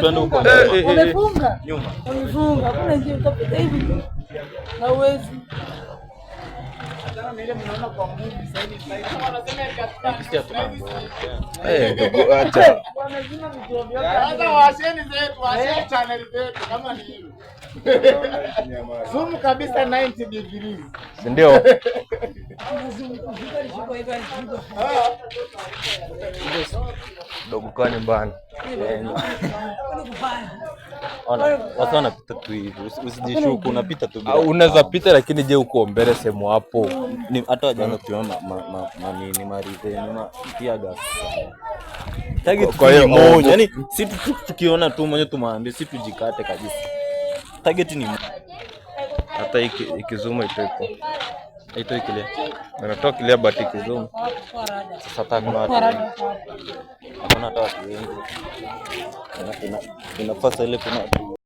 Twende huko Wamefunga. Eh, eh, eh. Wamefunga. Nyuma. Wamefunga. Hakuna njia utapita hivi tu. Na uwezi. Eh, ndugu, acha. Wamezima vituo vyote. Sasa washeni zetu, washeni channel zetu kama ni hilo. Zoom kabisa 90 degrees. Si ndio? Wanazunguka alishikwa hivi alishikwa. Dogo kaa nyumbani. Kwani kubaya. Ona, watu wanapita tu hivi. Usijishuku, unapita tu bila. Au unaweza pita lakini je, uko mbele sehemu hapo. Ni hata wajaanza kutumia ma nini maridheni ma tear gas. Target Kwa hiyo, ni moja. Yaani si tukiona tu mwenye tumwambie si tujikate kabisa. Target ni moja. Hata ikizuma itoiko. Haitoi clear. Anatoa clear but ikizuma. Sasa hata hakuna watu wengi. Hakuna hata watu wengi. Inafaa saa ile kuna watu